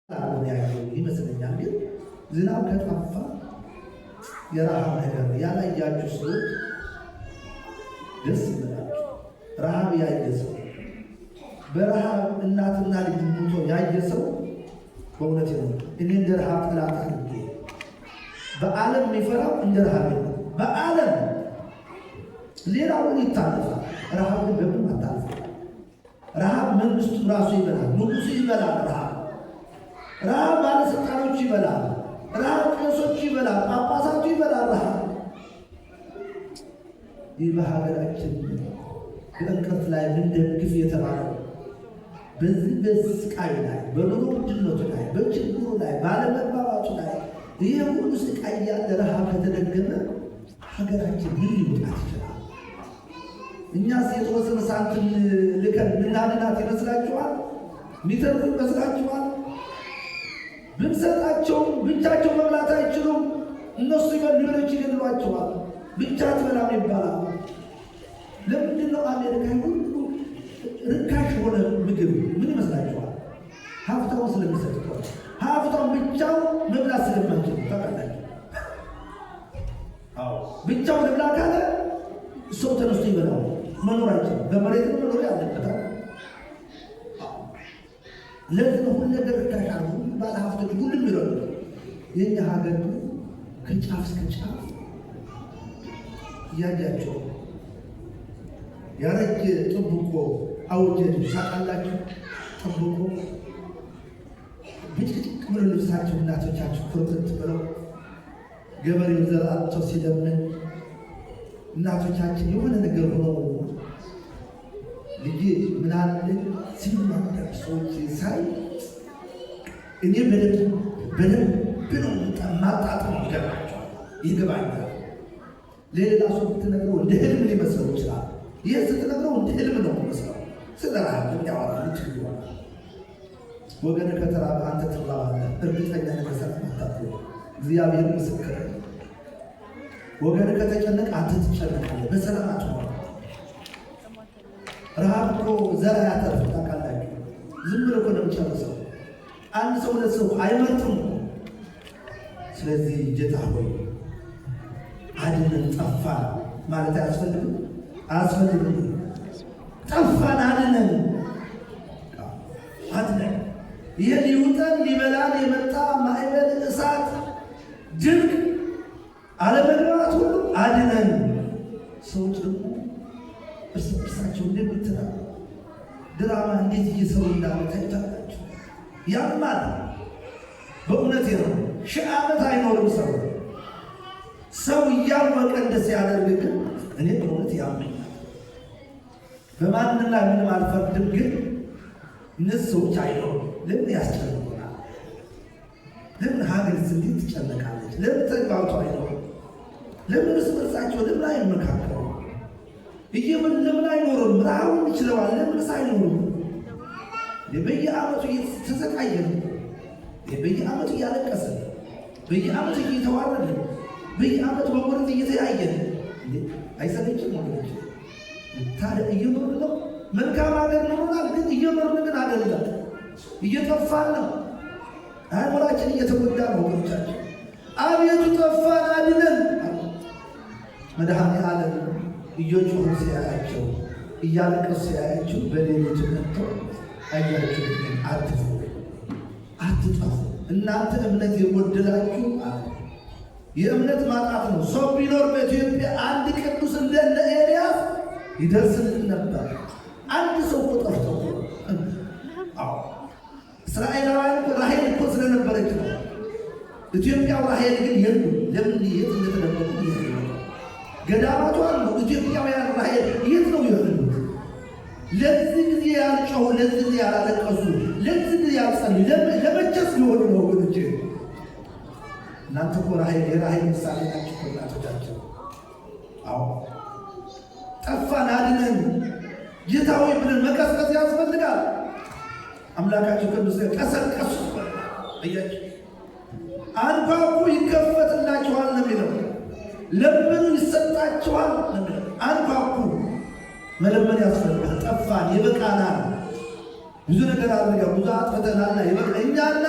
ያየው ይመስለኛል። ግን ዝናብ ከጠፋ የረሃብ ነገር ያላያችሁ ሰዎች ደስ ይበላችሁ። ረሃብ ያየ ሰው፣ በረሃብ እናትና ልጅ ሞቶ ያየ ሰው በእውነት ነው። እኔ እንደ ረሃብ ጠላት አድርጌ በዓለም የሚፈራው እንደ ረሃብ የለም። በዓለም ሌላውን ይታለፋል፣ ረሃብ ግን በምንም አታልፍም። ረሃብ መንግስቱ ራሱ ይበላል፣ ንጉሱ ይበላል። ረሃብ ባለስልጣኖቹ ይበላል። ረሃብ ቄሶቹ ይበላል፣ ጳጳሳቱ ይበላል። ረሃብ ይህ በሀገራችን በእንቅርት ላይ ምንደግፍ የተባለ በዚህ በስቃይ ላይ፣ በኑሮ ውድነቱ ላይ፣ በችግሩ ላይ፣ ባለመግባባቱ ላይ ይህ ሁሉ ስቃይ ያለ ረሃብ ከተደገመ ሀገራችን ምን ሊውጣት ይችላል? እኛስ የተወሰነ ሳንቲም ልከን ምናድናት ይመስላችኋል? የሚተርፉ ይመስላችኋል? ብንሰጣቸውም ብቻቸው መብላት አይችሉም። እነሱ ሌሎች ይገድሏቸዋል። ብቻ አትበላም ይባላል። ለምንድን ነው አሜሪካ ሁሉ ርካሽ የሆነ ምግብ? ምን ይመስላችኋል? ሀብታሙ ስለሚሰጥ እኮ ነው። ሀብታሙ ብቻው መብላት ስለማይችል ታውቃላችሁ። አዎ፣ ብቻው ልብላ ካለ ሰው ተነስቶ ይበላል። መኖር አይችልም። በመሬት መኖር ያለበታል። ለዚህ ነው ሁሉ ነገር ርካሽ አድርጎ ባለ ሀብቶች ሁሉም ይረዱት። የእኛ ሀገር ግን ከጫፍ እስከ ጫፍ እያያቸው ያረጀ ጥብቆ አውጀድ ታውቃላችሁ? ጥብቆ ብጭቅጭቅ ብሎ ልብሳቸው እናቶቻቸው ኩርትት ብለው ገበሬው ዘር አጥቶ ሲለምን እናቶቻችን የሆነ ነገር ሆኖ ልጄ ምናለ ሲሉ አንዳንድ ሰዎች ሳይ እኔ በደንብ በደንብ ነው ማጣጥሙ ይገባቸዋል፣ ይገባኛል። ለሌላ ሰው ብትነግረው እንደ ህልም ሊመስለው ይችላል። ይህ ስትነግረው እንደ ህልም ነው የሚመስለው። ስለ ረሃብ ምን ያወራል? ልትል ይሆናል። ወገን ከተራበ አንተ ትራባለህ። እርግጠኛ ነህ በሰላም አታድርም። እግዚአብሔር ምስክር። ወገን ከተጨነቀ አንተ ትጨነቃለህ። በሰላም አትኖርም። ረሃብ እኮ ዘር አያተርፍም። ታውቃላችሁ። ዝም ብሎ እኮ ነው የሚጨርሰው። አንድ ሰው ሁለት ሰው አይመርጥም። ስለዚህ ጌታ ሆይ አድነን፣ ጠፋን ማለት አያስፈልግም፣ አያስፈልግም። ጠፋን፣ አድነን፣ አድነን። ይህ ሊውጠን ሊበላን የመጣ ማዕበል፣ እሳት፣ ድርቅ፣ አለመግባባት ሁሉ አድነን። ሰዎች ደግሞ እርስ በርሳቸው እንደሚተራ ድራማ እንዴት እየሰሩ እንዳለ ታይታላችሁ። ያማል። በእውነት ነው። 1000 ዓመት አይኖርም ሰው። ሰው እያወቀ እንደ ሲያደርግ ግን እኔ በእውነት ያመኛል። በማንም ላይ ምንም አልፈርድም፣ ግን እነዚህ ሰዎች አይኖሩም። ለምን ያስጨንቁናል? ለምን ሀገርስ እንዴት ትጨነቃለች? ለምን ተግባብቶ አይኖሩም? ለምን እርስ በርሳቸው ለምን አይመካከሩም? እየምን ለምን አይኖርም? ረሃቡን ይችለዋል። ለምንስ አይኖሩም? በየዓመቱ እየተሰቃየን፣ በየዓመቱ እያለቀስን፣ በየዓመቱ እየተዋረድን፣ በየዓመቱ በጎረቤት እየተያየን አይሰለችም ወገኖች? ታዲያ እየኖርን ነው። መልካም ሀገር ኖሮናል፣ ግን እየኖርን ግን አይደለም፣ እየጠፋን ነው። አእምሯችን እየተጎዳ ነው ወገኖቻችን። አቤቱ ጠፋን አድነን። መድኃኔ ዓለም እየጮሁ ሲያያቸው፣ እያለቀሱ ሲያያቸው በሌሊቱ መጥቶ አያችሁ፣ አትፍሩ፣ አትጠፉ፣ እናንተ እምነት የጎደላችሁ አለ። የእምነት ማጣት ነው። ሰው ቢኖር በኢትዮጵያ አንድ ቅዱስ እንደነ ኤልያስ ይደርስልን ነበር። አንድ ሰው እኮ ጠፍቶ አዎ፣ እስራኤላውያን እኮ ራሔል እኮ ስለነበረች ነው። ኢትዮጵያው ራሔል ግን የሉም። ለምን የት እንደተደበቁ ገዳማቱ አሉ። ኢትዮጵያውያን ራሔል የት ነው ያሉት? ለዚህ ጊዜ ያልጮሁ፣ ለዚህ ጊዜ ያላለቀሱ፣ ለዚህ ጊዜ ያልጸለዩ ለመቼስ ሊሆኑ ነው ወገኖቼ? እናንተ እኮ ራሔል የራሔል ምሳሌ ናችሁ እኮ እናቶቻችን። አዎ፣ ጠፋን አድነን ጌታ ሆይ ብለን መቀስቀስ ያስፈልጋል። አምላካቸው ቅዱስ ቀሰቀሱ። አያችሁ፣ አንኳኩ ይከፈትላችኋል ነው የሚለው። ለምኑ ይሰጣችኋል ነው የሚለው። አንኳኩ፣ መለመን ያስፈልጋል። ጠፋን፣ ይበቃናል። ብዙ ነገር አድርገን ብዙ አጥፍተናልና ይበቃ። እኛና